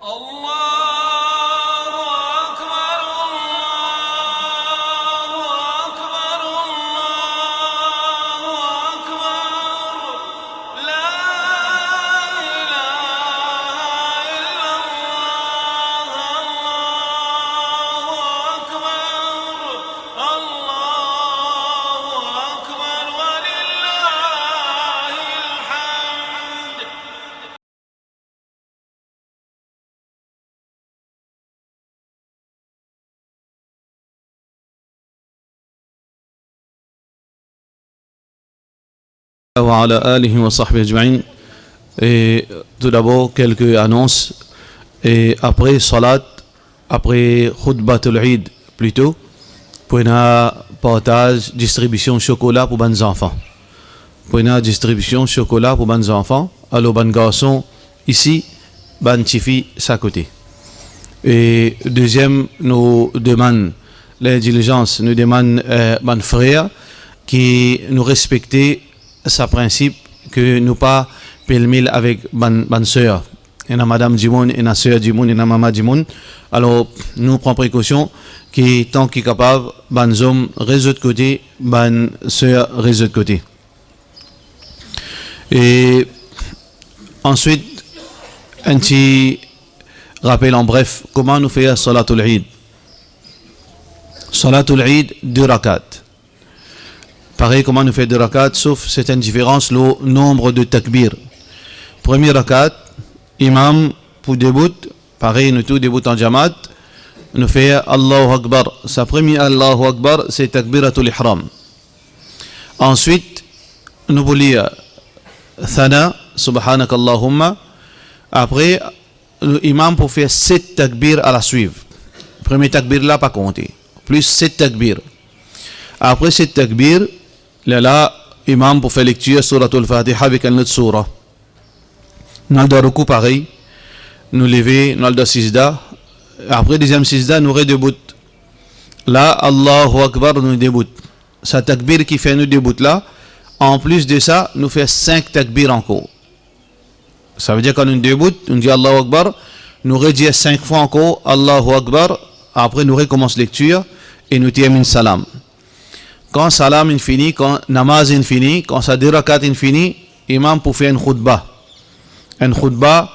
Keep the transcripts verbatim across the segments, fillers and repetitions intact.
الله أكبر، الله أكبر، الله أكبر. لا إله إلا الله، الله أكبر، الله أكبر، ولله الحمد. Wa ala alihi wa sahbihi ajmain. E toudabor, kelke anons. E apre salat, apre khutbatul Eid, plito, pou ena partaz, distribision sokola pou bann zanfan. Pou ena distribision sokola pou bann zanfan, alor bann garson isi, bann tifi sa kote. E deziem, nou demann lindilizans, nou demann, eh, bann frer ki nou respekte sa prinsip ke nou pa pelmel avek bann, bann ser. Ena madam dimoun, ena ser dimoun, ena mama dimoun. Alor, nou pran prekosion ki tan ki kapav, bann zom res zot kote, bann ser res zot kote. E answit, enn ti rapel an bref, kouma nou fer salatul Eid. Salatul Eid, de rakat. Parey kouma nou fer de rakat, sof sertenn diferans lor nonb de takbir. Premie rakat, imam pou debout, parey nou tou debout an jamaat, nou fer Allahu Akbar. Sa premie Allahu Akbar, se takbiratul ihram. Answit, nou pou lir Thana, Subhanakallahumma. Apre, nou imam pou fer set takbir alaswiv. Premie takbir la pa konte. Plis set takbir. Apre set takbir, lerla imam pou fer lektir Suratul Fatiha avek enn lot soura. Nou al dan roukou parey. Nou leve, nou al dan sizda. Apre deziem sizda, nou redebout. La, Allahu Akbar, nou debout. Sa takbir ki fer nou debout la, anplis de sa, nou fer sink takbir ankor. Savedir kan nou debout, nou dir Allahu Akbar, nou redir sink fwa ankor Allahu Akbar, apre nou rekoumans lektir e nou terminn salam. Kan salam inn fini, kan namaz inn fini, kan sa de rakat inn fini, imam pou fer enn khoutba. Enn khoutba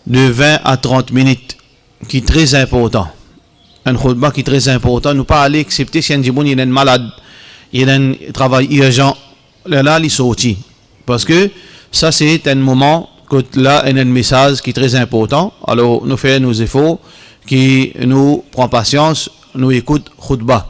de vin a trant minit, ki tre inportan. Enn khoutba ki tre inportan, nou pa ale eksepte si enn dimoun ena enn malad, ena enn travay irzan, lerla li sorti. Parski sa se enn moman kot la ena enn mesaz ki tre inportan. Alor nou fer nou zefor, ki nou pran pasians, nou ekout khoutba.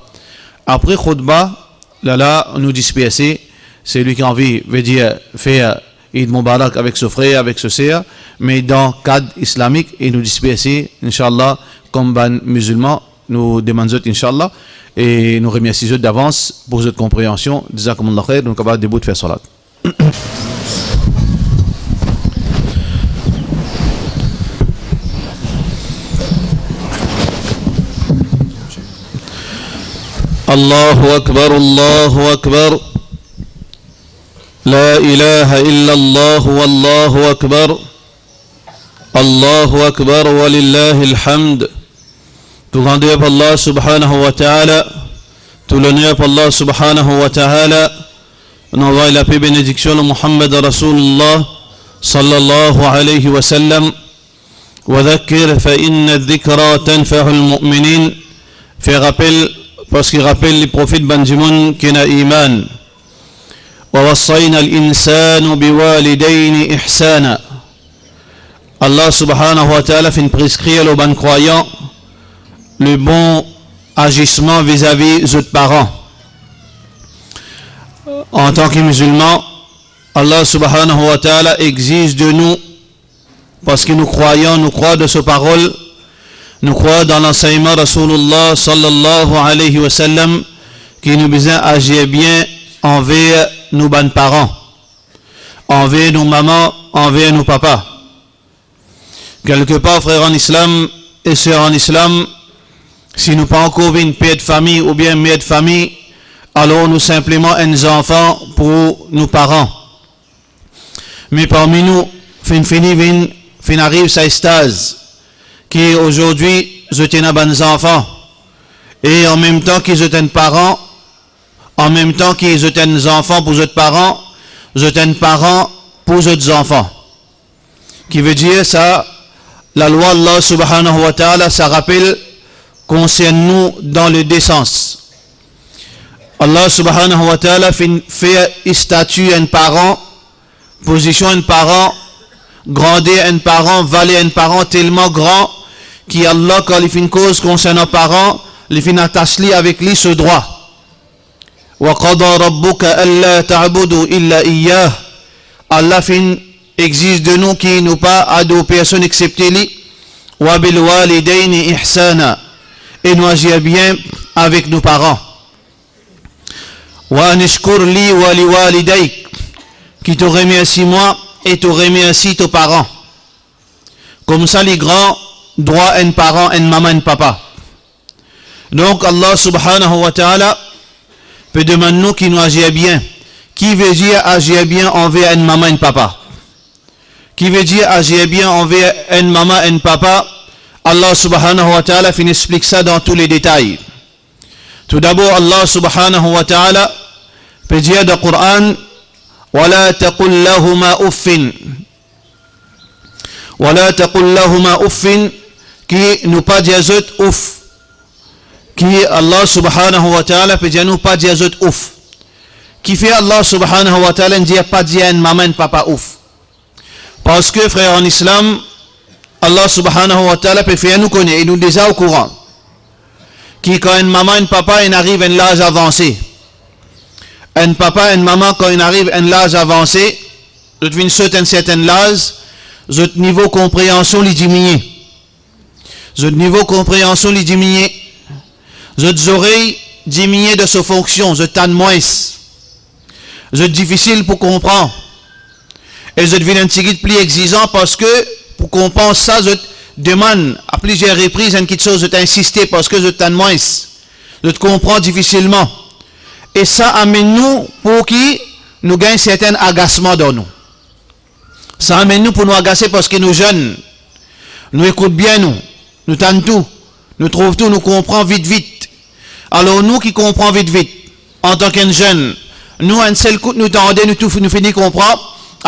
Apre khoutba, lerla nou disperse, selwi ki anvi, vedir fer Eid Mubarak avek so frer, avek so ser, me dan kad islamik, e nou disperse, inshallah, kouma bann mizilman, nou demann zot, inshallah, e nou remersi zot davans pou zot konpreansion. Jazakumullah khair, nou kapav debout fer salat. Allahu Akbar, Allahu Akbar. La ilaha illallah, wallahu akbar. Allahu Akbar, walillahil hamd. Tou grandeur pou Allah subhanahu wa ta'ala, tou loner pou Allah subhanahu wa ta'ala. Nou anvoy lape, benediksion lor Muhammad Rasoulullah, sallallahu alayhi wa sallam. Wa dhakkir fa inna dhikra tanfa'ul mu'minin. Fer rapel, parski rapel li profit bann dimoun ki ena iman. Wa wassayna al-insana biwalidayhi ihsana. Allah subhanahu wa ta'ala finn preskrir lor bann krwayan le bon azisman vizavi zot paran. Antan ki mizilman, Allah subhanahu wa ta'ala exiz de nou, parski nou krwayan, nou krwar dan so parol, nou krwar dan lansegnman Rasoulullah sallallahu alayhi wa sallam, ki nou bizin azir bien anver nou bann paran, anver nou mama, anver nou papa. Kelkepar, frer an islam e ser an islam, si nou pa ankor vinn per de fami oubien mer de fami, alor nou sinpleman enn zanfan pou nou paran. Me parmi nou, finn fini vinn, finn ariv sa estaz, ki azordi zot ena bann zanfan, e an mem tan ki zot enn paran, an mem tan ki zot enn zanfan pou zot paran, zot enn paran pou zot zanfan. Ki vedir sa, lalwa Allah subhanahu wa ta'ala, sa rapel konsern nou dan le de sans. Allah subhanahu wa ta'ala finn fer stati enn paran, pozision enn paran, grander enn paran, valer enn paran telman gran ki Allah, kan li finn koz konsernan paran, li finn atas li avek li so drwa. Wa qada rabbuka alla ta'budu illa iyyah. Allah finn exiz de nou ki nou pa ador personn exsepte li. Wa bil walidayni ihsana. E nou azir bien avek nou paran. Wa anishkur li wa liwalidayk. Ki to remersi mwa e to remersi to paran. Koumsa li gran drwa enn paran, enn mama, enn papa. Donk, Allah subhanahu wa ta'ala pe demann nou ki nou azir bien. Ki vedir azir bien anver enn mama, enn papa? Ki vedir azir bien anver enn mama, enn papa? Allah subhanahu wa ta'ala finn explik sa dan tou le detay. Toudabor, Allah subhanahu wa ta'ala pe dir dan Quran, "Wa la taqul lahuma uffin." "Wa la taqul lahuma uffin", ki nou pa dir zot ouf. Ki Allah subhanahu wa ta'ala pe dir nou pa dir zot ouf. Kifer Allah subhanahu wa ta'ala inn dir pa dir enn mama, enn papa ouf? Parski, frer an Islam, Allah subhanahu wa ta'ala pe fer nou kone, e nou deza okouran, ki kan enn mama, enn papa inn ariv enn laz avanse, enn papa, enn mama, kan inn ariv enn laz avanse, zot finn sot enn sertenn laz, zot nivo konpreansion li diminie. Zot nivo konpreansion li diminie. Zot zorey diminie dan so fonksion, zot tann mwins. Zot difisil pou konpran. E zot vinn enn tigit pli exizan parski pou konpran sa, zot demann a plizier repriz enn kitsoz, zot insiste parski zot tann mwins. Zot konpran difisilman. E sa amenn nou pou ki nou gagn sertenn agasman dan nou. Sa amenn nou pou nou agase parski nou zenn, nou ekout bien nou, nou tann tou, nou trouv tou, nou konpran vit vit. Alor nou ki konpran vit vit, antank enn zenn, nou enn sel kout nou tande, nou tou, nou fini konpran.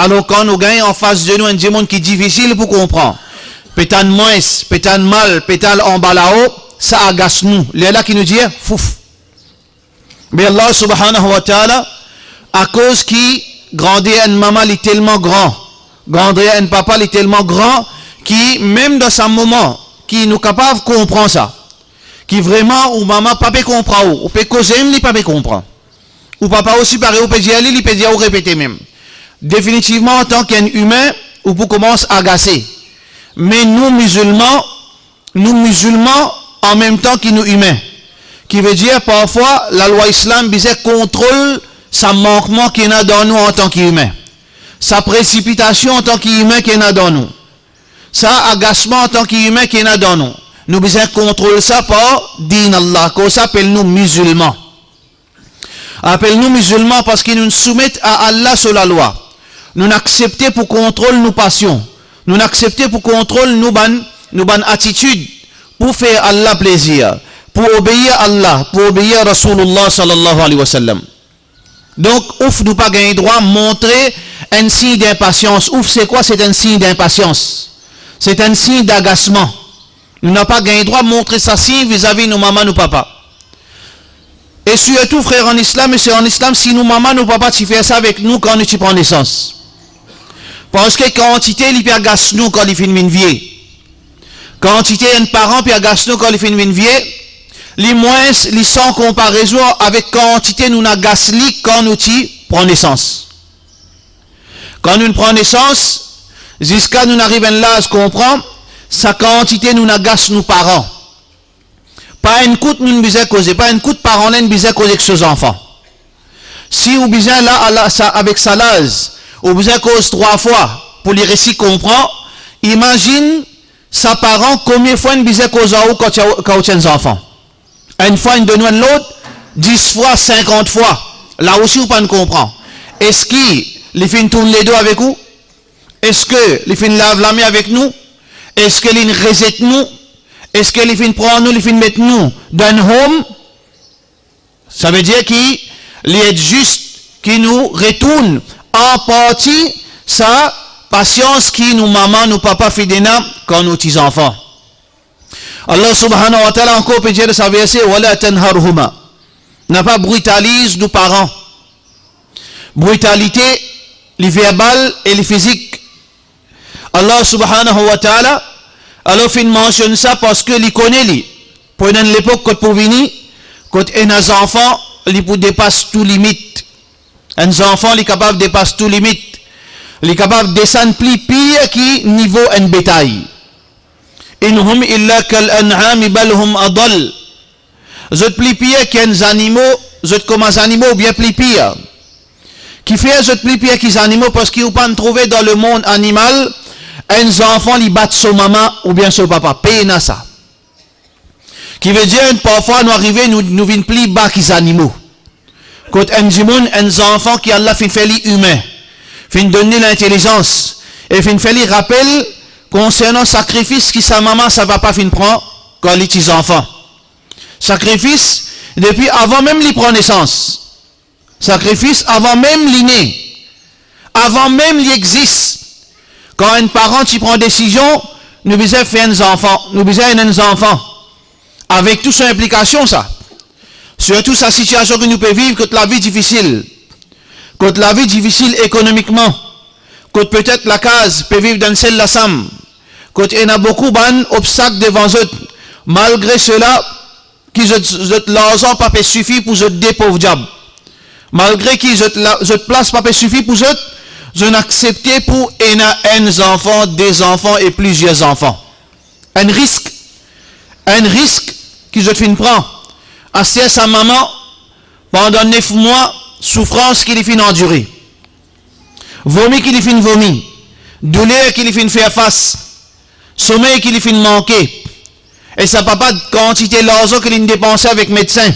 Alor kan nou gagn anfas de nou enn dimoun ki difisil pou konpran, pe tann mwins, pe tann mal, pe tann anba lao, sa agas nou. Lerla ki nou dir, fouf. Me Allah subhanahu wa ta'ala, akoz ki grander enn mama li telman gran, grander enn papa li telman gran, ki mem dan sa moman ki nou kapav konpran sa, ki vreman ou mama pa pe konpran ou, ou pe koze mem li pa pe konpran. Ou papa osi parey, ou pe dir li, li pe dir ou repete mem. Definitivman, antank enn imin, ou pou koumans agase. Me nou mizilman, nou mizilman anmemtan ki nou imin. Ki vedir, parfwa, lalwa Islam bizin kontrol sa mankman ki ena dan nou antan ki imin. Sa presipitasion antan ki imin ki ena dan nou. Sa agasman antan ki imin ki ena dan nou. Nou bizin kontrol sa par din Allah, koz sa apel nou mizilman. Apel nou mizilman parski nou soumet a Allah so lalwa. Nou aksepte pou kontrol nou pasion. Nou aksepte pou kontrol nou bann, nou bann atitid, pou fer Allah plezir, pou obeir Allah, pou obeir Rasoulillah sallallahu alayhi wa sallam. Donk, ouf, nou pa gagn drwa montre enn sign dinpasians. Ouf, se kwa? Se enn sign dinpasians. Se enn sign dagasman. Nou napa gagn drwa montre sa sign vizavi nou mama, nou papa. E sirtou, frer an Islam e ser an Islam, si nou mama, nou papa ti fer sa avek nou kan nou ti pran nesans. Parski kantite li pe agas nou kan li finn vinn vie. Kantite enn paran pe agas nou kan li finn vinn vie, li mwins, li san konparezon avek kantite nou agas li kan nou ti pran nesans. Kan nou pran nesans, ziska nou ariv enn laz konpran, sa kantite nou agas nou paran. Pa enn kout nou bizin koze, pa enn kout paran la bizin koze ek so zanfan. Si ou bizin la, ala, sa, avek sa laz, ou bizin koz trwa fwa pou li resi konpran, imazinn sa paran konbien fwa inn bizin koz ar ou kan ti a-, kan ou ti enn zanfan. Enn fwa inn donn ou enn lord, dis fwa, sinkant fwa, la osi ou pa'nn konpran. Eski li finn tourn ledo avek ou? Eski li finn lav lame avek nou? Eski li'nn rezet nou? Eski li finn pran nou, li finn met nou dan home? Savedir ki li et zis ki nou retourn an parti sa pasians ki nou mama, nou papa finn ena kan nou ti zanfan. Allah subhanahu wa ta'ala ankor pe dir dan sa verse, "Wala tanharhuma." Napa britaliz nou paran. Britalite, li verbal e li fizik. Allah subhanahu wa ta'ala, alor finn mansionn sa parski li kone li, pou ena enn lepok kot pou vini, kot ena zanfan, li pou depas tou limit. Enn zanfan, li kapav depas tou limit. Li kapav desann pli pir ki nivo enn betay. "In hum illa kal an'ami bal hum adal." Zot pli pir ki enn zanimo, zot kouma zanimo oubien pli pir. Kifer zot pli pir ki zanimo? Parski ou pa'nn trouve dan lemond animal, enn zanfan li bat so mama oubien so papa. Pena sa. Ki vedir, parfwa nou arive, nou, nou vinn pli ba ki zanimo. Kot enn dimoun, enn zanfan ki Allah finn fer li imin, finn donn li lintelizans, e finn fer li rapel konsernan sakrifis ki sa mama, sa papa finn pran kan li ti zanfan. Sakrifis depi avan mem li pran nesans. Sakrifis avan mem li ne. Avan mem li exis. Kan enn paran ti pran desizion, nou bizin fer enn zanfan, nou bizin ena enn zanfan. Avek tou so inplikasion sa. Sirtou sa sitiasion ki nou pe viv, kot lavi difisil. Kot lavi difisil ekonomikman. Kot petet lakaz pe viv dan enn sel lasam. Kot ena boukou bann obstak devan zot. Malgre sela, ki zot, zot larzan pa pe sifi pou zot de pov diab. Malgre ki zot la, zot plas pa pe sifi pou zot, zot aksepte pou ena enn zanfan, de zanfan e plizier zanfan. Enn risk, enn risk ki zot finn pran. Aster sa mama, pandan nef mwa, soufrans ki li finn andire, vomi ki li finn vomi, douler ki li finn fer fas, somey ki li finn manke, e sa papa, kantite larzan ki li'nn depanse avek medsin,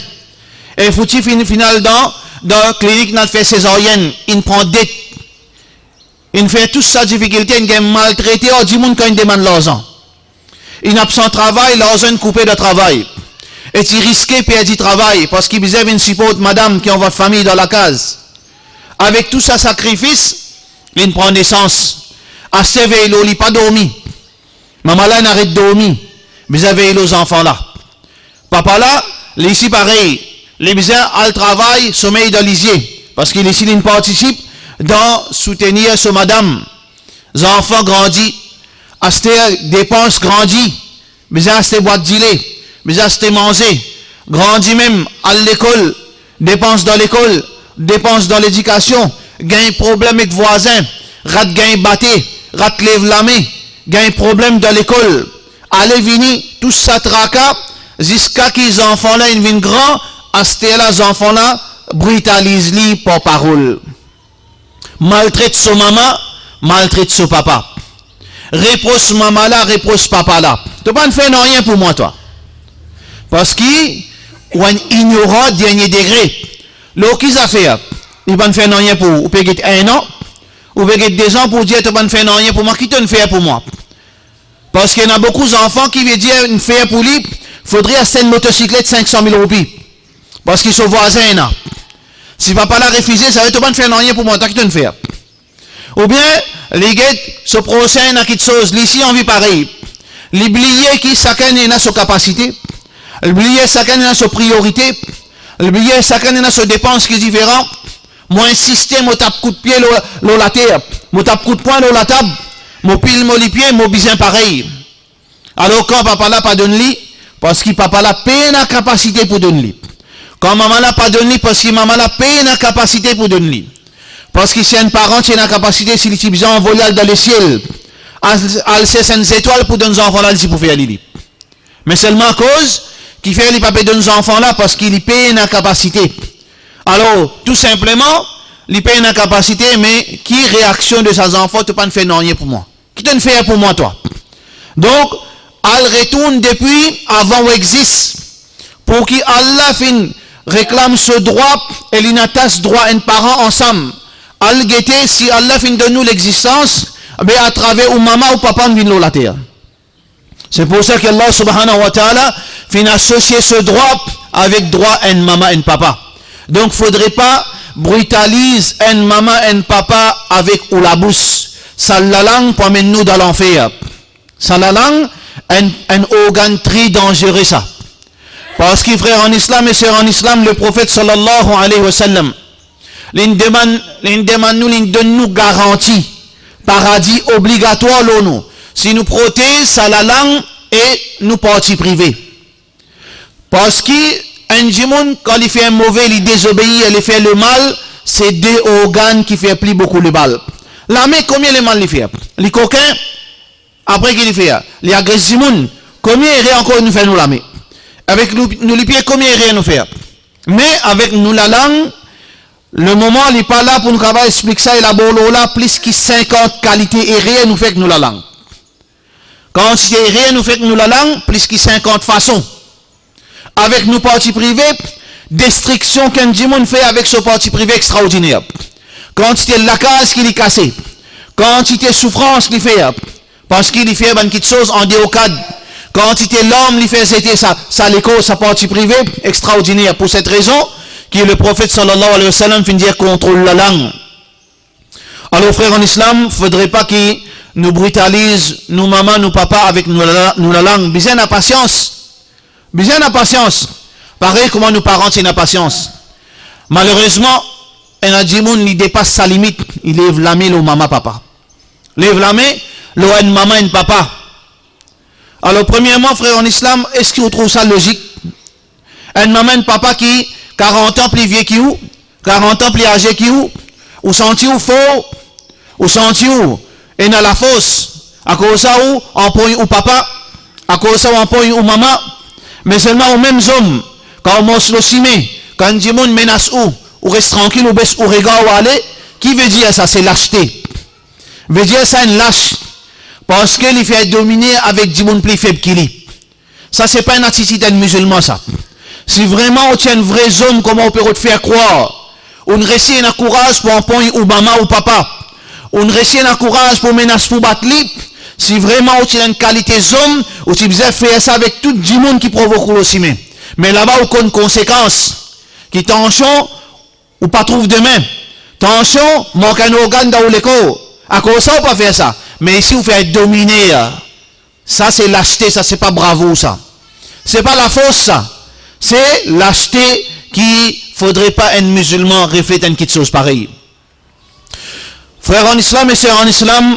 e fouti finn, finn al dan, dan klinik, inn al fer sezaryenn, inn pran det, inn fer tou sa difikilte, inn gagn maltrete ar dimoun kan inn demann larzan. Inn absan travay, larzan inn koupe dan travay. E ti riske perdi travay, parski bizin vinn siport madam ki anvi fami dan lakaz. Avek tou sa sakrifis, li'nn pran nesans. Aster vey lor li, pa dormi. Mama la inn aret dormi, bizin vey lor zanfan la. Papa la, li osi parey, li bizin al travay, somey dan lizie, parski li osi li'nn partisip dan soutenir so madam. Zanfan grandi, aster depans grandi, bizin aste bwat dile, bizin aste manze, grandi mem, al lekol, depans dan lekol, depans dan ledikasion, gagn problem ek vwazin, rat gagn bate, rat lev lame, gagn problem dan lekol, ale vini, tou sa traka, ziska ki zanfan la inn vinn gran, aster la zanfan la britaliz li par parol. Maltret so mama, maltret so papa. Repros mama la, repros papa la. To pa'nn fer nanye pou mwa, twa. Parski ou enn ignoran dernie degre. Lor ki zafer? Li pa'nn fer nanye pou ou. Ou pe get enn an, ou pe get de zan pou dir, to pa'nn fer nanye pou mwa, ki to'nn fer pou mwa? Parski ena boukou zanfan ki vedir inn fer pou li, fodre aste enn motosiklet sink san mil roupi. Parski so vwazin ena. Si papa la refize, savedir to pa'nn fer nanye pou mwa, twa ki to'nn fer? Oubien, li get so prosin ena kiksoz, li osi anvi parey. Li bliye ki sakenn ena so kapasite. Li bliye sakenn ena so priorite. Li bliye sakenn ena so depans ki diferan. Mo insiste, mo tap kout pie lor, lor later, mo tap kout pwin lor latab, mo pil mo lipie, mo bizin parey. Alor kan papa la pa donn li, parski papa la pena kapasite pou donn li. Kan mama la pa donn li, parski mama la pena kapasite pou donn li. Parski si enn paran ti ena kapasite, si li ti bizin anvole al dan lesiel, al, al sers enn zetwal pou donn zanfan la, li ti pou fer li, li. Me selman akoz kifer li pa pe donn zanfan la, parski li pena kapasite. Alor, tou sinpleman, li pena kapasite, me ki reaksion de sa zanfan, to pa'nn fer nanye pou mwa? Ki to'nn fer pou mwa, twa? Donk, al retourn depi avan ou exis. Pou ki Allah finn reklam so drwa e li'nn atas drwa enn paran ansam. Al gete si Allah finn donn nou lexistans, be atraver ou mama ou papa nou vinn lor later. Se pou sa ki Allah subhanahu wa ta'ala finn asosie so drwa avek drwa enn mama, enn papa. Donk, fodre pa britaliz enn mama, enn papa avek ou labous. Sa lalang pou amenn nou dan lanfer. Sa lalang, enn, enn organn tre danzere sa. Parski, frer an Islam e ser an Islam, Leprofet sallallahu alayhi wa sallam, linn demann, linn demann nou, linn donn nou garanti paradi obligatwar lor nou, si nou protez sa lalang e nou parti prive. Parski enn dimoun, kan li fer move, li dezobeir, li fer lemal, se de organn ki fer pli boukou lemal. Lame, konbien lemal li fer? Li kokin, apre ki li fer? Li agres dimoun. Konbien erer ankor nou fer nou lame? Avek nou, nou lipie, konbien erer nou fer? Me avek nou lalang, lemoman li pa la pou nou kapav explik sa, elabor lor la, plis ki sinkant kalite erer nou fer ek nou lalang. Kantite erer nou fer ek nou lalang, plis ki sinkant fason. Avek nou parti prive, destriksion ki enn dimoun fer avek so parti prive extraordiner. Kantite lakaz ki li kase, kantite soufrans li fer, parski li fer bann kitsoz an deor kad, kantite larm li fer zete sa, sa lekor, sa parti prive extraordiner. Pou set rezon ki Leprofet sallallahu alayhi wa sallam finn dir kontrol lalang. Alor, frer an Islam, fodre pa ki nou britaliz nou mama, nou papa avek nou la-, nou lalang. Bizin ena pasians. Bizin ena pasians. Parey kouma nou paran ti ena pasians. Malerezman, ena dimoun, li depas sa limit, li lev lame lor mama, papa. Lev lame lor enn mama, enn papa. Alor, premierman, frer an Islam, eski ou trouv sa lozik? Enn mama, enn papa ki karant an pli vie ki ou, karant an pli aze ki ou, ou santi ou for, ou santi ou ena lafors, akoz sa ou anpogn ou papa, akoz sa ou anpogn ou mama, me selman ou mem zom, kan ou mars lor sime, kan enn dimoun menas ou, ou res trankil, ou bes ou regar, ou ale, ki vedir sa? Se laste. Vedir sa enn las, parski li fer domine avek dimoun pli feb ki li. Sa se pa enn atitid enn mizilman sa. Si vreman ou ti enn vre zom, kouma ou pe rod fer krwar, ou'nn resi ena kouraz pou anpogn ou mama ou papa, ou'nn resi ena kouraz pou menas pou bat li, si vreman ou ti ena enn kalite zom, ou ti bizin fer sa avek tou dimoun ki provok ou lor sime. Me laba ou konn konsekans, ki tansion ou pa trouv dime, tansion, mank enn organn dan ou lekor. Akoz sa ou pa fer sa? Me isi ou fer domine. Sa se laste, sa se pa bravour sa. Se pa lafors sa. Se laste ki fodre pa enn mizilman reflet enn kitsoz parey. Frer an Islam e ser an Islam,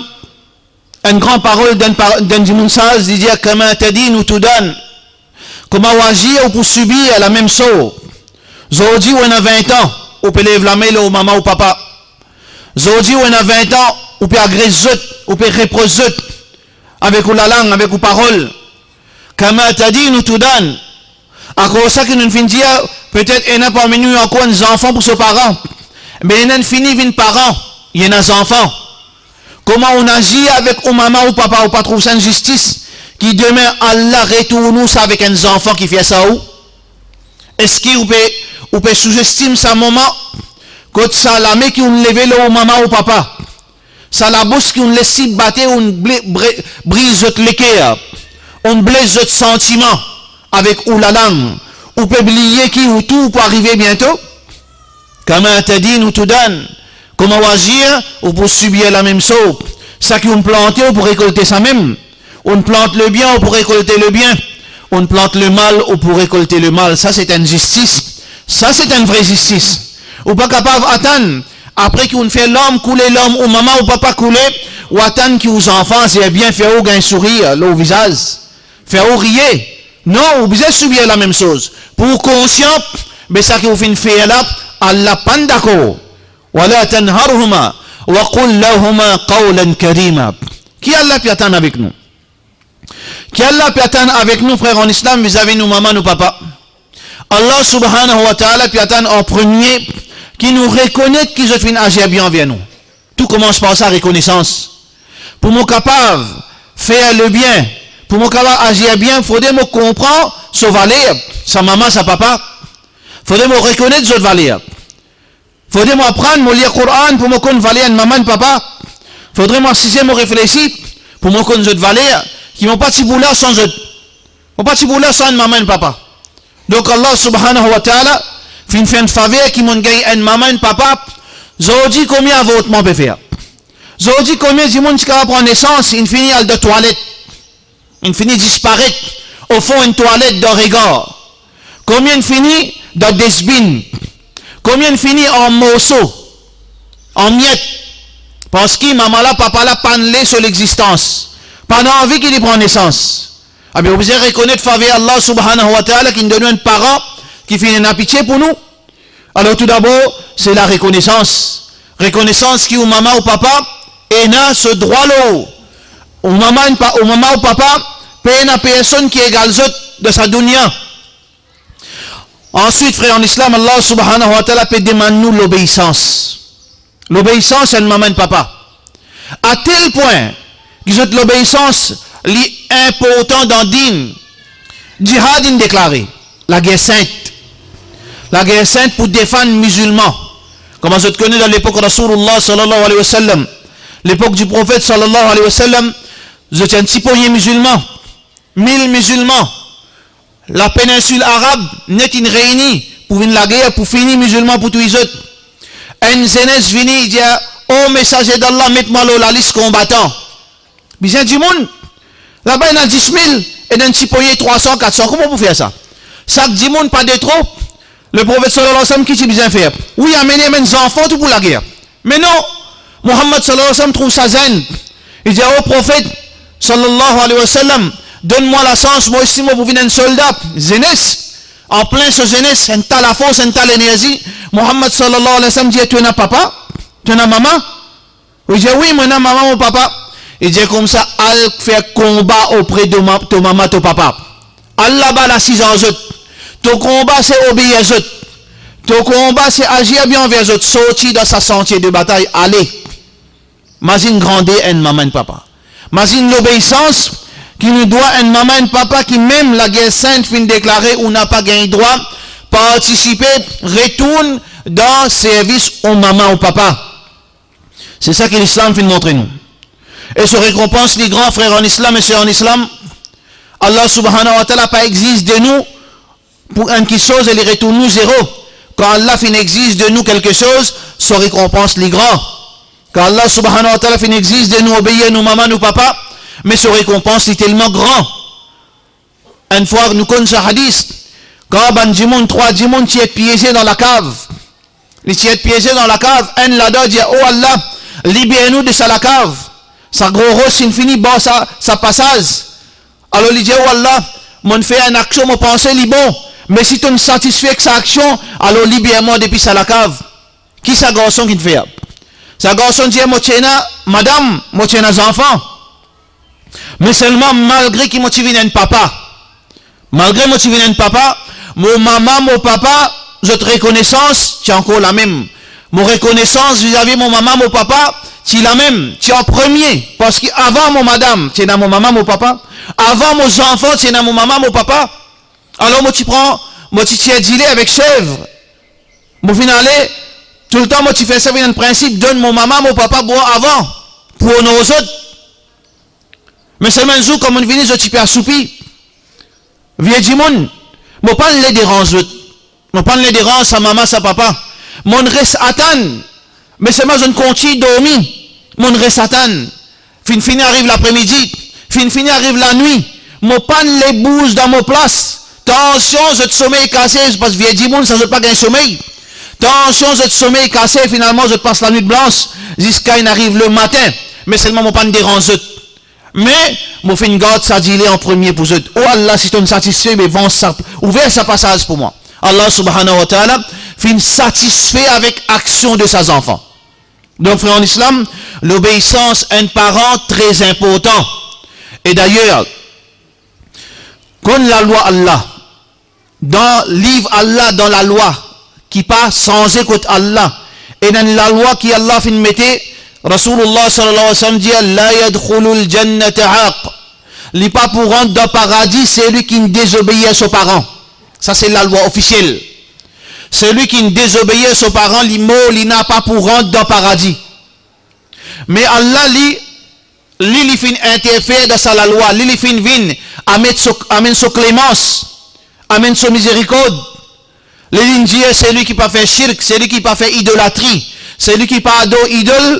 enn gran parol d'enn pa-, d'enn dimoun saz, li dir, "Kama tadinu tudan." Kouma ou azir, ou pou sibir lamem sor. Zordi ou ena vin an, ou pe lev lame lor mama ou papa. Zordi ou ena vin an, ou pe agres zot, ou pe repros zot avek ou lalang, avek ou parol. Kama tadinu tudan. Akoz sa ki nou finn dir, petet ena parmi nou ankor enn zanfan pou so paran. Me ena enn fini vinn paran, li ena zanfan. Kouma ou azir avek ou mama ou papa, ou pa trouv sa enn zistis? Ki dime Allah retourn ou sa avek enn zanfan ki fer sa ou? Eski ou pe, ou pe souzestim sa moman? Kot sa lame ki ou leve lor ou mama ou papa, sa labous ki ou les li bate, ou ble-, bre-, briz zot leker, ou bles zot santiman avek ou lalang, ou pe bliye ki ou tour pou arive biento? Kama tadinu tudan. Kouma ou azir, ou pou sibir lamem sor. Sa ki ou plante, ou pou rekolte sa mem. Ou plant lebien, ou pou rekolte lebien. Ou plant lemal, ou pou rekolte lemal. Sa se enn zistis. Sa se enn vre zistis. Ou pa kapav atann, apre ki ou fer larm koule, larm ou mama ou papa koule, ou atann ki ou zanfan azir bien, fer ou gagn sourir lor ou vizaz, fer ou riye. Non, ou bizin sibir lamem soz. Pou ou konsian, be sa ki ou finn fer la, Allah pann dakor. Wala tanharhuma, wa qul lahuma qawlan karima. Ki Allah pe atann avek nou? Ki Allah pe atann avek nou, frer an Islam, vizavi nou mama, nou papa? Allah subhanahu wa ta'ala pe atann an premie ki nou rekonet ki zot finn azir bien anver nou. Tou koumans par sa, rekonesans. Pou mo kapav fer lebien, pou mo kapav azir bien, fode mo konpran so valer, sa mama, sa papa. Fode mo rekonet zot valer. Fode mo aprann, mo lir Koran pou mo konn valer enn mama, enn papa. Fodre mo asize, mo reflesi pou mo konn zot valer. ki mo pa ti pou la san zot. Mo pa ti pou la san enn mama, enn papa. Donk Allah subhanahu wa ta'ala finn fer enn faver ki mo'nn gagn enn mama, enn papa. Zordi konbien avortman pe fer? Zordi konbien dimoun ti kapav pran nesans, inn fini al dan twalet, inn fini disparet o fon enn twalet dan regar? Konbien inn fini dan desbin? Konbien inn fini an morso, an miet? Parski mama la, papa la pa'nn le so lexistans, pa'nn anvi ki li pran nesans. Abe, ou bizin rekonet faver Allah subhanahu wa ta'ala ki'nn donn nou enn paran ki finn ena pitie pou nou. Alor, toudabor, se larekonesans. Rekonesans ki ou mama, ou papa ena so drwa lor ou. Ou mama, enn pa-, ou mama, ou papa, pena personn ki egal zot dan sa dounia. Answit, frer an Islam, Allah subhanahu wa ta'ala pe demann nou lobeisans. Lobeisans enn mama, enn papa. A tel pwin ki zot lobeisans li inportan dan din. Jihad inn deklare, lager sint. Lager sint pou defann mizilman. Kouma zot kone, dan lepok Rasoulillah sallallahu alayhi wa sallam, lepok di Profet sallallahu alayhi wa sallam, zot ti enn ti pogne mizilman, mil mizilman. Lapeninsil Arab net inn reyini pou vinn lager, pou fini mizilman, pou touy zot. Enn zenes vini, li dir, "O Mesaze d'Allah, met mwa lor lalis konbatan." Bizin dimoun. Laba ena dis mil, ena enn ti pogne trwa san, kat san. Kouma pou fer sa? Sak dimoun pa de tro. Leprofet sallallahu alayhi wa sallam, ki ti bizin fer? Wi, amenn, amenn zanfan tou pou lager. Me non, Muhammad sallallahu alayhi wa sallam trouv sa zenn. Li dir, "O Profet sallallahu alayhi wa sallam, donn mwa lasans, mwa osi mo pou vinn enn solda." Zenes, anplin so zenes, enn ta lafors, enn ta lenerzi. Muhammad sallallahu alayhi wa sallam dir, "To ena papa? To ena mama?" Li dir, "Wi, mo ena mama, mo papa." Li dir koumsa, "Al fer konba opre de ma-, to mama, to papa. Al laba, al asiz ar zot. To konba se obeir zot. To konba se azir bien anver zot. Sorti dan sa santie de batay, ale." Mazinn grander enn mama, enn papa. Mazinn lobeisans ki nou dwa enn mama, enn papa ki mem lager sint finn deklare, ou napa gagn drwa partisipe, retourn dan servis ou mama, ou papa. Se sa ki Lislam finn montre nou. E so rekonpans li gran, frer an Islam e ser an Islam. Allah subhanahu wa ta'ala pa exig de nou pou enn kiksoz e li retourn nou zero. Kan Allah finn exig de nou kiksoz, so rekonpans li gran. Kan Allah subhanahu wa ta'ala finn exig de nou obeir nou mama, nou papa, me so rekonpans li telman gran. Enn fwa, nou konn sa hadis, kan bann dimoun, trwa dimoun ti et pieze dan lakav. Li ti et pieze dan lakav, enn ladan dir, "O Allah, liber nou de sa lakav. Sa gro ros inn fini bar sa, sa pasaz." Alor li dir, "O Allah, mo'nn fer enn aksion, mo panse li bon, me si to'nn satisfe ek sa aksion, alor liber mwa depi sa lakav." Ki sa garson ki'nn fer? Sa garson dir, "Mo ti ena madam, mo ti ena zanfan. Me selman, malgre ki mo ti vinn enn papa, malgre mo ti vinn enn papa, mo mama, mo papa, zot rekonesans ti ankor lamem. Mo rekonesans vizavi mo mama, mo papa, ti lamem, ti an premie, parski avan mo madam, ti ena mo mama, mo papa. Avan mo zanfan, ti ena mo mama, mo papa. Alor mo ti pran, mo ti tir dile avek sev. Mo finn ale, toultan mo ti fer sa, vinn enn prinsip, donn mo mama, mo papa bwar avan, pou onor zot." Me selman enn zour, kan mo'nn vini, zot ti pe asoupi. Vie dimoun, mo pa'nn le deranz zot. Mo pa'nn le deranz sa mama, sa papa. Mo'nn res atann. Me selman zot inn kontign dormi. Mo'nn res atann. Finn fini ariv lapremidi, finn fini ariv lanwit. Mo pa'nn le bouz dan mo plas. Tansion zot somey kase, parski vie dimoun sa, zot pa gagn somey. Tansion zot somey kase, finalman zot pas lanwit blans, ziska inn ariv lematin. Me selman mo pa'nn deranz zot. Me mo finn gard sa dile an premie pou zot. O Allah, si to'nn satisfe, be vanz sa, ouver sa pasaz pou mwa. Allah subhanahu wa ta'ala finn satisfe avek aksion de sa zanfan. Donk, frer an Islam, lobeisans enn paran tre inportan. E dayer, konn lalwa Allah, dan liv Allah, dan lalwa ki pa sanze kot Allah, ena enn lalwa ki Allah finn mete, Rasoulillah sallallahu alayhi wa sallam dir, "La yadkhulul jannata aq." Li pa pou rant dan paradi seli ki'nn dezobeir so paran. Sa se lalwa ofisiel. Seli ki'nn dezobeir so paran, li mor, li napa pou rant dan paradi. Me Allah, li, Li, li finn interfer dan sa lalwa, li, li finn vinn amenn so, amenn so klemans, amenn so mizerikord. Li, li dir, selwi ki pa fer shirk, selwi ki pa fer idolatri, selwi ki pa ador idol,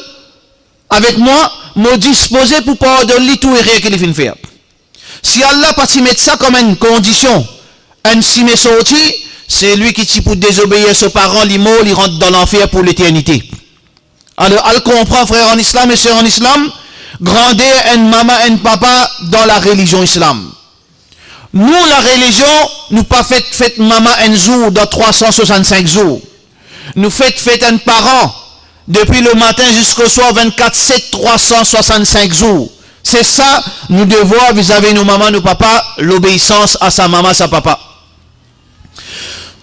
avek mwa, mo dispoze pou pardonn li tou erer ki li finn fer. Si Allah pa ti met sa kom enn kondision, enn sime sorti, selwi ki ti pou dezobeir so paran, li mor, li rant dan lanfer pou leternite. Alor, al konpran, frer an Islam e ser an Islam, grander enn mama, enn papa dan larelizion Islam. Nou, larelizion, nou pa fet fet mama enn zour dan trwa san swasann-sink zour. Nou fet fet enn paran depi lematin ziska swar, vennkat set, trwa san swasann-sink zour. Se sa nou devwar vizavi nou mama, nou papa, lobeisans a sa mama, sa papa.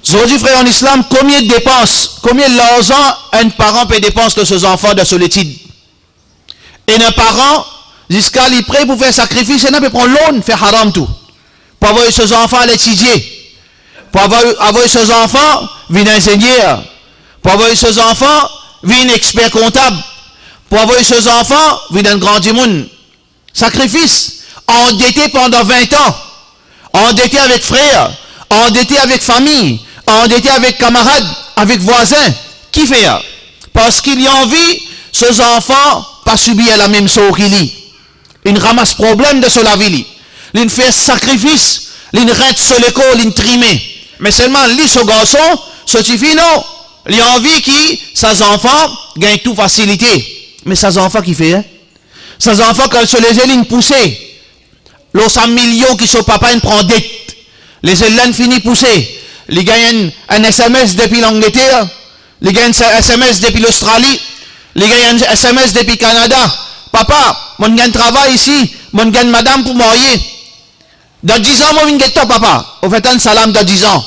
Zordi, frer an Islam, konbien depans, konbien larzan enn paran pe depans lor so zanfan dan so letid? Ena paran, ziska li pre pou fer sakrifis, ena pe pran loan, fer haram tou, pou avoy so zanfan al etidie, pou avoy, avoy so zanfan vinn inzenier, pou avoy so zanfan vinn exper kontab, pou avoy so zanfan vinn enn gran dimoun. Sakrifis, andete pandan vin-tan, andete avek frer, andete avek fami, andete avek kamarad, avek vwazin. Kifer? Parski li anvi so zanfan pa sibir lamem sor ki li. Linn ramas problem dan so lavi li. Linn fer sakrifis, linn rent so lekor, linn trime. Me selman li, so garson, so tifi, non. Li anvi ki sa zanfan gagn tou fasilite. Me sa zanfan kifer? Sa zanfan, kan so leze linn pouse, lor sa milion ki so papa inn pran det, leze la inn fini pouse, li gagn enn, enn S M S depi Langleter, li gagn enn S M S depi Lostrali, li gagn enn S M S depi Kanada. "Papa, monn gagn travay isi, monn gagn madam pou marye. Dan dizan, mo vinn get twa, papa." Ou fer tann salam, dan dizan.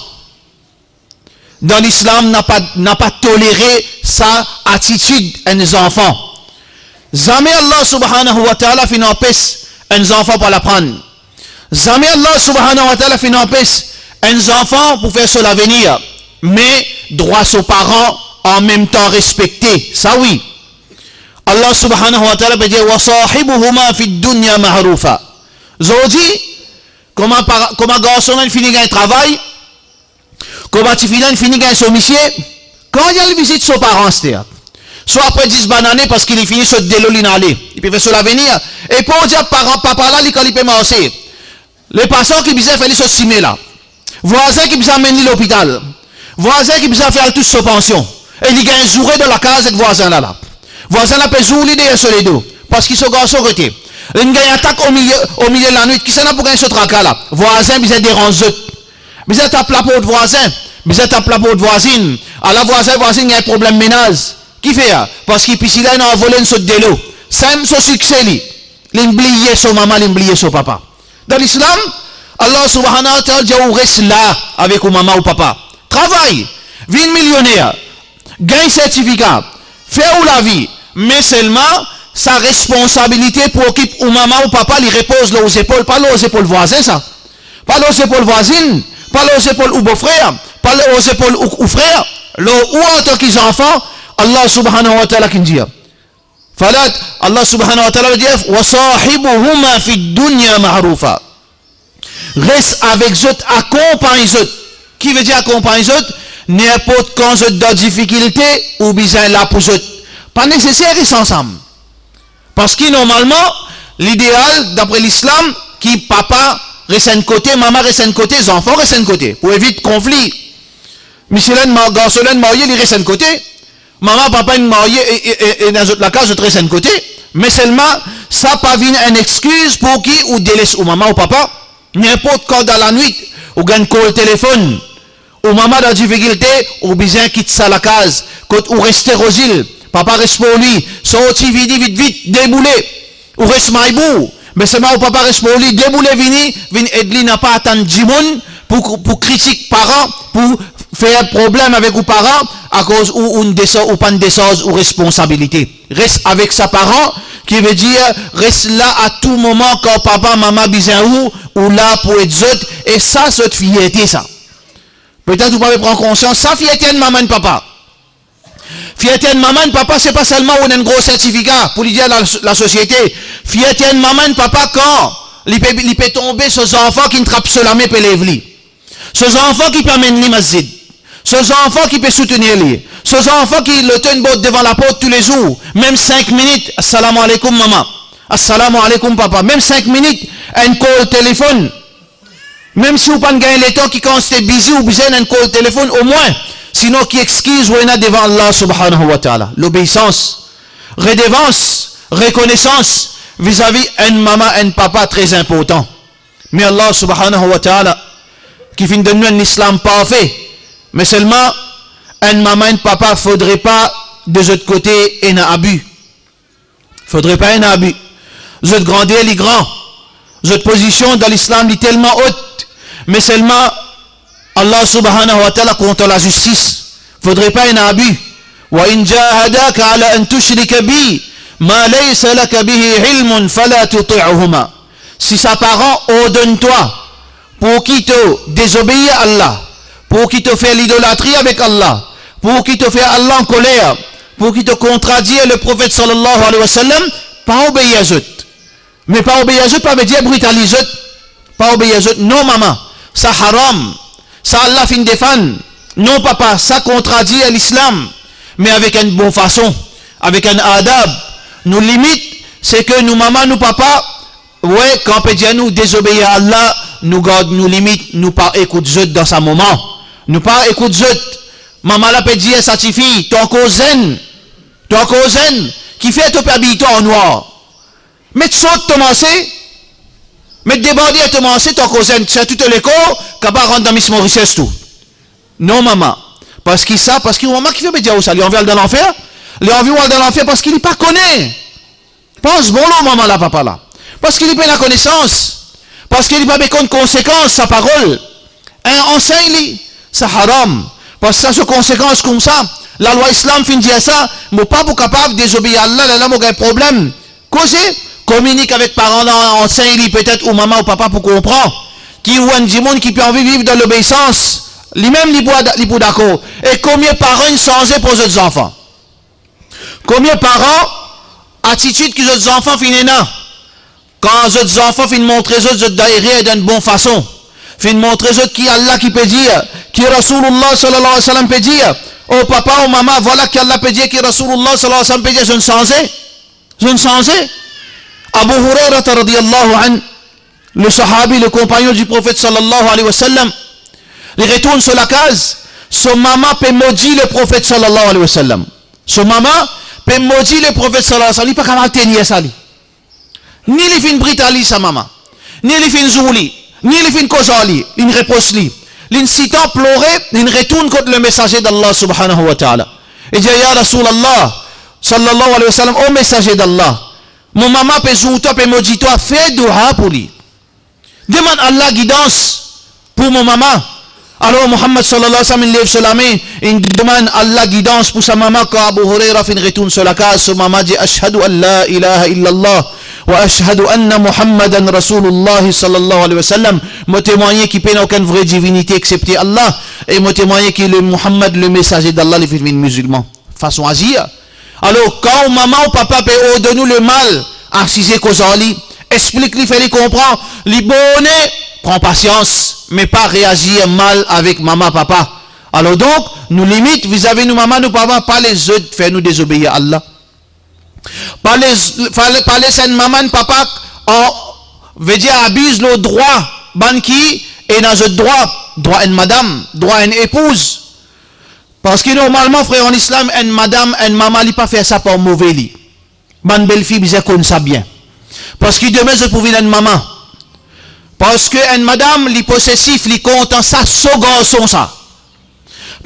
Dan Lislam, napa, napa tolere sa atitid enn zanfan. Zame Allah Subhanahu wa Ta'ala finn anpes enn zanfan pou al aprann. Zame Allah Subhanahu wa Ta'ala finn anpes enn zanfan pou fer so lavenir. Me drwa so paran anmemtan respekte. Sa wi. Allah Subhanahu wa Ta'ala pe dir, "Wa sahibuhuma fid dunya ma'rufa." Zordi, kouma par-, kouma garson la inn fini gagn travay, kouma tifi la inn fini gagn so misie, kan li al vizit so paran aster, swa apre dis bann ane, parski li fini sot delo, linn ale, li pe fer so lavenir, e pou dir paran, papa la, li, kan li pe marse, lepasan ki bizin fer li sot sime la, vwazin ki bizin amenn li lopital, vwazin ki bizin fer al tous so pansion, e li gagn zoure dan lakaz ek vwazin la la. Vwazin la pe zour li deryer so ledo, parski so garson kote? Linn gagn atak omilie, omilie lanwit, kisannla pou gagn so traka la? Vwazin bizin deranz zot. Bizin tap laport vwazin, bizin tap laport vwazinn. Ala vwazin, vwazinn gagn problem menaz. Kifer? Parski pisi la inn anvole, inn sot delo. Sa mem so sikse li. Linn bliye so mama, linn bliye so papa. Dan Lislam, Allah Subhanahu wa Ta'ala dir ou res la avek ou mama ou papa. Travay, vinn milioner, gagn sertifika, fer ou lavi, me selman sa responsabilite pou okip ou mama ou papa, li repoz lor ou zepol, pa lor zepol vwazin sa. Pa lor zepol vwazinn, pa lor zepol ou bofrer, pa lor zepol ou, ou frer, lor ou antan ki zanfan, Allah Subhanahu wa Ta'ala ki dir. Fala, Allah Subhanahu wa Ta'ala dir, "Wa sahibuhuma fid dunya ma'rufa." Res avek zot, akonpagn zot. Ki vedir akonpagn zot? Ninport kan zot dan difikilte, ou bizin la pou zot. Pa neseser res ansam. Parski normalman, lideal, dapre Lislam, ki papa res enn kote, mama res enn kote, zanfan res enn kote, pou evit konfli. Misie la inn ma-, garson la inn marye, li res enn kote. Mama, papa inn marye e, e, e, e dan zot lakaz, zot res enn kote. Me selman, sa pa vinn enn exkiz pou ki ou deles ou mama ou papa. Ninport kan dan lanwit, ou gagn kol telefonn, ou mama dan difikilte, ou bizin kit sa lakaz kot ou reste, Rozil, papa res pou li, sorti, vini vit vit, deboule. Ou res Maybou, me selman ou papa res pou li, deboule vini, vinn ed li, napa atann dimoun pou, pou kritik paran, pou fer problem avek ou paran, akoz ou, ou desan-, ou pann desarz ou responsabilite. Res avek sa paran, ki vedir res la a tou moman, kan papa, mama bizin ou, ou la pou ed zot, e sa zot fierte sa. Petet ou pa pe pran konsians, sa fierte enn mama, enn papa. Fierte enn mama, enn papa, se pa selman ou ena enn gro sertifika pou li dir la, lasosiete, Fierte enn mama, enn papa, kan li pe, li pe tonbe, so zanfan ki'nn trap so lame pe lev li. So zanfan ki pe amenn li masjid. So zanfan ki pe soutenir li. So zanfan ki, letan inn bord devan laport toulezour, mem sink minit, "Assalamu alaikum, mama. Assalamu alaikum, papa." Mem sink minit, enn call telefonn. Mem si ou pa'nn gagn letan, ki kan ou ti bizi, ou bizin enn call telefonn omwin, sinon ki exkiz ou ena devan Allah subhanahu wa ta'ala? Lobeisans, redevans, rekonesans vizavi enn mama, enn papa, tre inportan. Me Allah subhanahu wa ta'ala ki finn donn nou enn Islam parfe, me selman enn mama, enn papa, fodre pa de zot kote ena abi. Fodre pa ena abi. Zot grander li gran. Zot pozision dan Lislam li telman ot. Me selman Allah subhanahu wa ta'ala kontan lazistis. Fodre pa ena abi. "Wa in jahadaka ala an tushrika bi ma laysa laka bihi ilmun fala tuti'huma." Si sa paran ordonn twa pou ki to dezobeir Allah, pou ki to fer lidolatri avek Allah, pou ki to fer Allah ankoler, pou ki to kontradir Leprofet sallallahu alayhi wa sallam, pa obeir zot. Me pa obeir zot pa vedir britaliz zot. Pa obeir zot, non mama, sa haram. Sa Allah finn defann. Non papa, sa kontradir Lislam. Me avek enn bon fason, avek enn adab. Nou limit, se ke nou mama, nou papa, we, kan pe dir nou dezobeir Allah, nou gard nou limit, nou pa ekout zot dan sa moman. Nou pa ekout zot. Mama la pe dir sa tifi, "To ankor zenn, to ankor zenn, kifer to pe abiy twa an nwar? Met sort to manse, met debarder to manse, to ankor zenn, sirtou to lekor, kapav rant dan Miss Mauritius tou." Non mama, parski sa, parski ou mama kifer pe dir ou sa, li anvi al dan lanfer? Li anvi ou al dan lanfer parski li pa kone. Pans bon lor mama la, papa la. Parski li pena konesans. Parski li pa pe konn konsekans sa parol. Enn, ansegn li, sa haram. Parski sa so konsekans koumsa. Lalwa Islam finn dir sa, mo pa pou kapav dezobeir Allah, lerla mo gagn problem. Koze, kominik avek paran la, ansegn li, petet ou mama ou papa pou konpran ki ou enn dimoun ki pe anvi viv dan lobeisans, limem li pou ad-, li pou dakor. E konbien paran inn sanze pou zot zanfan? Konbien paran, atitid ki zot zanfan finn ena, kan zot zanfan finn montre zot, zot dan erer dan enn bon fason, finn montre zot ki Allah ki pe dir, ki Rasoulullah sallallahu alayhi wa sallam pe dir, "O papa, o mama, vwala ki Allah pe dir, ki Rasoulullah sallallahu alayhi wa sallam pe dir," zot inn sanze? Zot inn sanze? Abu Hurairah radiyallahu anhu, le sahabi, le konpagnon di Profet sallallahu alayhi wa sallam, li retourn so lakaz, so mama pe modi le Profet sallallahu alayhi wa sallam. So mama pe modi le Profet sallallahu alayhi wa sallam, li pa kapav tenir sa li. Ni li finn britaliz sa mama, ni li finn zour li, ni li finn koz ar li, linn repros li. Linn sitan plore, linn retourn kot le Mesaze d'Allah subhanahu wa ta'ala. E dir, "Ya Rasoulullah sallallahu alayhi wa sallam, o Mesaze d'Allah, mo mama pe zour twa, pe modi twa, fer doua pou li. Demann Allah gidans pou mo mama." Alor Muhammad sallallahu alayhi wa sallam inn lev so lame, inn demann Allah gidans pou sa mama. Kan Abu Hurairah finn retourn so lakaz, so mama dir, "Ashhadu an la ilaha illallah wa ashhadu anna Muhammadan Rasoulullah sallallahu alayhi wa sallam." Mo temwagne ki pena okenn vre divinite exsepte Allah, e mo temwagne ki le Muhammad, le Mesaze d'Allah, li finn vinn mizilman. Fason azir. Alor, kan ou mama ou papa pe ordonn ou lemal, asize koz ar li, explik li, fer li konpran, li borne, pran pasians, me pa reazir mal avek mama, papa. Alor donk, nou limit vizavi nou mama, nou papa, pa les zot fer nou dezobeir Allah. Pa les, pa les, pa les enn mama, enn papa, an, vedir abiz lor drwa bann ki ena zot drwa, drwa enn madam, drwa enn epouz. Parski normalman, frer, an Islam, enn madam, enn mama, li pa fer sa par move li. Bann belfi bizin konn sa bien. Parski demin zot pou vinn enn mama. Parski enn madam, li posesif, li kontan sa so garson sa.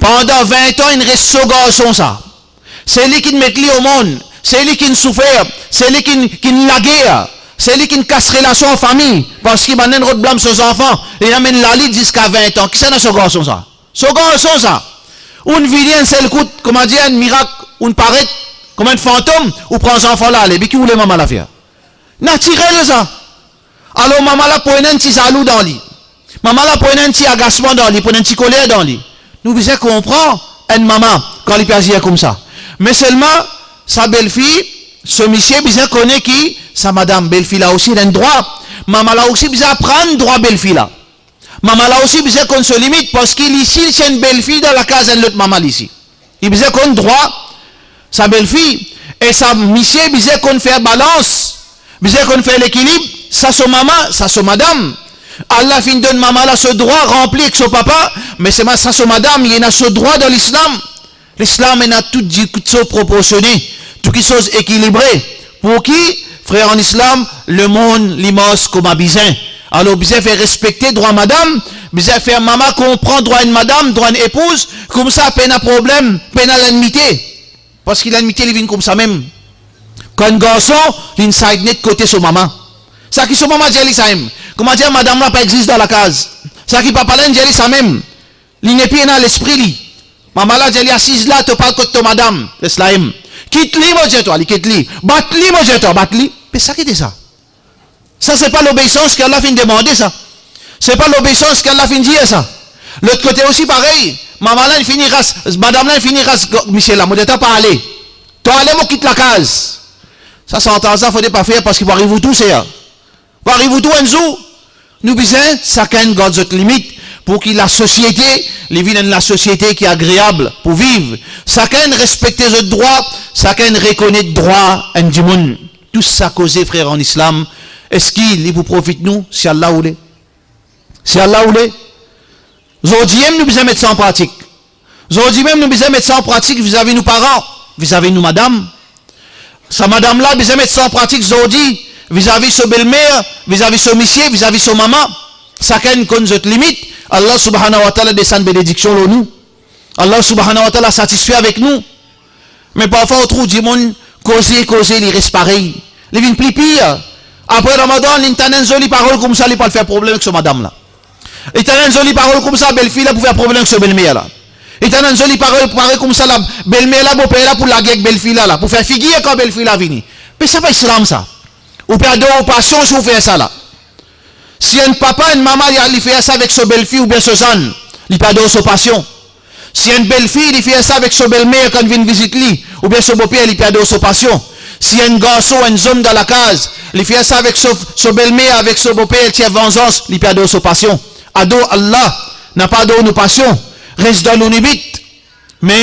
Pandan vin an, inn res so garson sa. Se li ki'nn met li omond, se li ki'nn soufer, se li ki'nn, ki'nn lager, se li ki'nn kas relasion an fami, parski bann enn rod blam so zanfan, li amenn lalit ziska vin an. Kisannla so garson sa? So garson sa. Ou vini enn sel kout, kouma dir, enn mirak, ou paret kouma enn fantom, ou pran zanfan la ale, be ki ou le mama la fer? Natirel sa. Alor mama la pou ena enn ti zalou dan li. Mama la pou ena enn ti agasman dan li, pou ena enn ti koler dan li. Nou bizin konpran enn mama kan li pe azir koumsa. Me selman, sa belfi, So misie bizin kone ki sa madam, belfi la osi ena enn drwa. Mama la osi bizin aprann drwa belfi la. Mama la osi bizin konn so limit, parski li, si li ti enn belfi dan lakaz enn lot mama, li si, li bizin konn drwa sa belfi, e sa misie bizin konn fer balans, bizin konn fer lekilib, sa so mama, sa so madam. Allah finn donn mama la so drwa ranpli ek so papa, me selman sa so madam, li ena so drwa dan Lislam. Lislam ena tou dikitsoz proporsione, tou kitsoz ekilibre. Pou ki, frer an Islam, lemond li mars kouma bizin. Alor, bizin fer respekte drwa madam, bizin fer mama konpran drwa enn madam, drwa enn epouz, koumsa pena problem, pena lennmite. Parski lennmite, li vinn koumsa mem. Kan enn garson, li inn sayd net kote so mama. Sa ki so mama dir li samem. Kouma dir madam la pa existe dan lakaz. Sa ki papa la inn dir li samem. Li nepli ena lespri li. Mama la dir li, asiz la, to pa al kot to madam, les la mem. Kit li, mo dir twa, li kit li. Bat li, mo dir twa, bat li. Me sa ki ete sa? Sa se pa lobeisans ki Allah finn demande sa. Se pa lobeisans ki Allah finn dir sa. Lot kote osi parey, mama la inn fini ras, madam la inn fini ras, misie la, mo dir twa pa ale. To ale, mo kit lakaz. Sa santaz la fode pa fer, parski pou ariv ou tou, ser. Pou ariv ou tou enn zour. Nou bizin sakenn gard zot limit, pou ki lasosiete, li vinn enn lasosiete ki agreab pou viv. Sakenn respekte zot drwa, sakenn rekonet drwa enn dimoun. Tou sa koze, frer an Islam, eski li pou profit nou? Si Allah oule. Si Allah oule. Zordi mem nou bizin met sa an pratik. Zordi mem nou bizin met sa an pratik vizavi nou paran, vizavi nou madam. Sa madam la bizin met sa an pratik zordi, vizavi so belmer, vizavi so misie, vizavi so mama. Sakenn konn zot limit. Allah Subhanahu wa Ta'ala desann benediksion lor nou. Allah Subhanahu wa Ta'ala satisfe avek nou. Me parfwa ou trouv dimoun koze, koze, li res parey. Li vinn pli pir. Apre Ramadan, li tann enn zoli parol koumsa, li pou al fer problem ek so madam la. Li tann enn zoli parol koumsa, belfi la pou fer problem ek so belmer la. Li tann enn zoli parol parey koumsa, la belmer la, boper la pou lage ek belfi la, la pou fer figir kan belfi la vini. Me sa pa Islam sa. Ou pe ador ou pasion si ou fer sa la. Si enn papa, enn mama, li, li fer sa avek so belfi oubien so zann, li pe ador so pasion. Si enn belfi, li fer sa avek so belmer kan vinn vizit li, oubien so boper, li pe ador so pasion. Si enn garson, enn zom dan lakaz, li fer sa avek so, so belmer, avek so boper, li tir vanzans, li pe ador so pasion. Ador Allah, napa ador nou pasion. Res dan nou limit. Me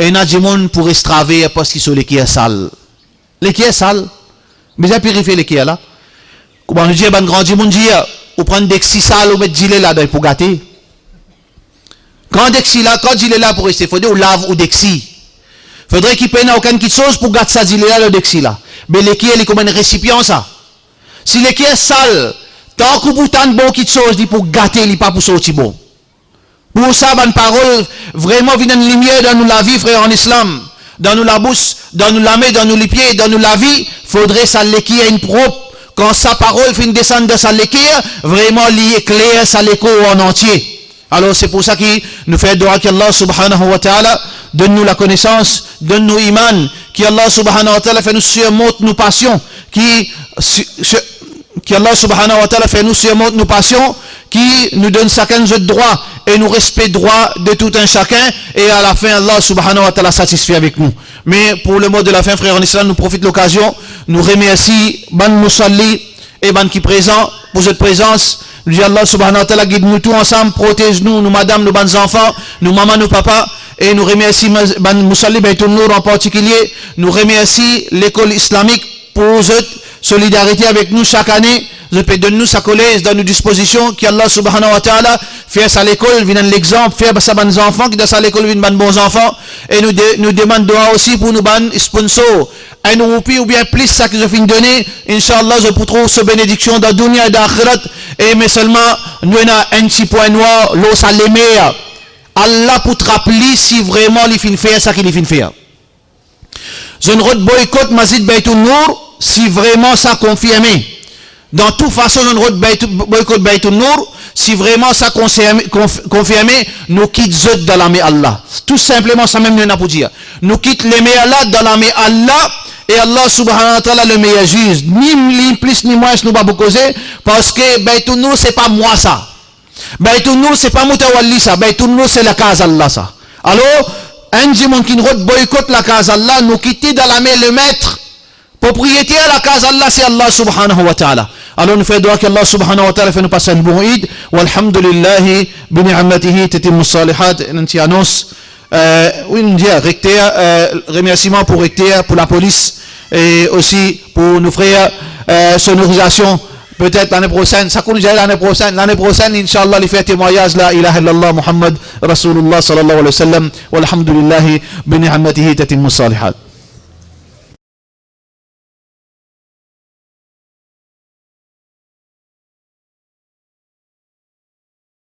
ena dimoun pou res traver parski so leker sal. Leker sal. Bizin pirifie leker la. Kouma nou dir, bann gran dimoun dir, ou pran deksi sal, ou met dile ladan, li pou gate. Kan deksi la, kan dile la pou reste, fode ou lav ou deksi. Fodre ki pena okenn kitsoz pou gat sa dile la dan deksi la. Be leker, li kouma enn resipian sa. Si leker sal, tank ou pou tann bon kitsoz, li pou gate, li pa pou sorti bon. Pou sa, bann parol vreman vinn enn limier dan nou lavi, frer an Islam, dan nou labous, dan nou lame, dan nou lipie, dan nou lavi, fodre sa leker inn prop. Kan sa parol finn desann dan sa leker, vreman li ekler sa lekor an antie. Alor, se pou sa ki nou fer dwa ki Allah Subhanahu wa Ta'ala donn nou lakonesans, donn nou iman, ki Allah Subhanahu wa Ta'ala fer nou sirmont nou pasion, ki, si, si, ki Allah Subhanahu wa Ta'ala fer nou sirmont nou pasion, ki nou donn sakenn zot drwa e nou respek drwa de tout enn sakenn, e alafin Allah Subhanahu wa Ta'ala satisfe avek nou. Me pou le mo de lafin, frer an Islam, nou profit lokazion, nou remersi bann mousalli e bann ki prezan pou zot prezans. Nou dir Allah Subhanahu wa Ta'ala gid nou tou ansam, protez nou, nou madam, nou bann zanfan, nou mama, nou papa, e nou remersi ma-, bann mousalli Baytoun Nour an partikilie, nou remersi lekol islamik pou zot solidarite avek nou sak ane, zot pe donn nou sa kolez dan nou dispozision, ki Allah Subhanahu wa Ta'ala fer sa lekol vinn enn lexanp, fer sa bann zanfan ki dan sa lekol vinn bann bon zanfan, e nou de-, nou demann dwa osi pou nou bann sponsor, enn roupi oubien plis sa ki zot finn done, inshallah zot pou trouv so benediksion dan dounia e dan axirat, e me selman nou ena enn ti pwin nwar lor sa lemer, Allah pou trap li si vreman li finn fer sa ki li finn fer. Zot rod boykot Masjid Baytoun Nour, si vreman sa konfirme. Dan tou fason, zot rod Baytou-, boykot Baytoun Nour, si vreman sa konserme-, konf-, konfirme, nou kit zot dan lame Allah. Tou sinpleman sa mem nou ena pou dir. Nou kit lemer la dan lame Allah, e Allah Subhanahu wa Ta'ala le meilleur juge. Ni li plis ni mwins nou pa pou koze, parski Baytoun Nour se pa mwa sa. Baytoun Nour se pa Mutawalli sa, Baytoun Nour se lakaz Allah sa. Alor, enn dimoun ki rod boykot lakaz Allah, nou kit li dan lame Lemet. Propriyeter lakaz Allah se Allah subhanahu wa ta'ala. Alor nou fer dwa ki Allah subhanahu wa ta'ala fer nou pas enn bon Eid. Walhamdulillahi bi ni'matihi tatimmu salihat. Enn ti anons. Euh, wi, nou dir rekter, euh, remersiman pou rekter, pou lapolis, e osi pou nou frer, euh, Sonorisation. Petet lane prosenn, sa kou nou dir lane prosenn, lane prosenn, inshallah, li fer temwagnaz la ilaha illallah Muhammad Rasulullah sallallahu alayhi wa sallam, walhamdulillahi bi ni'matihi tatimmu salihat.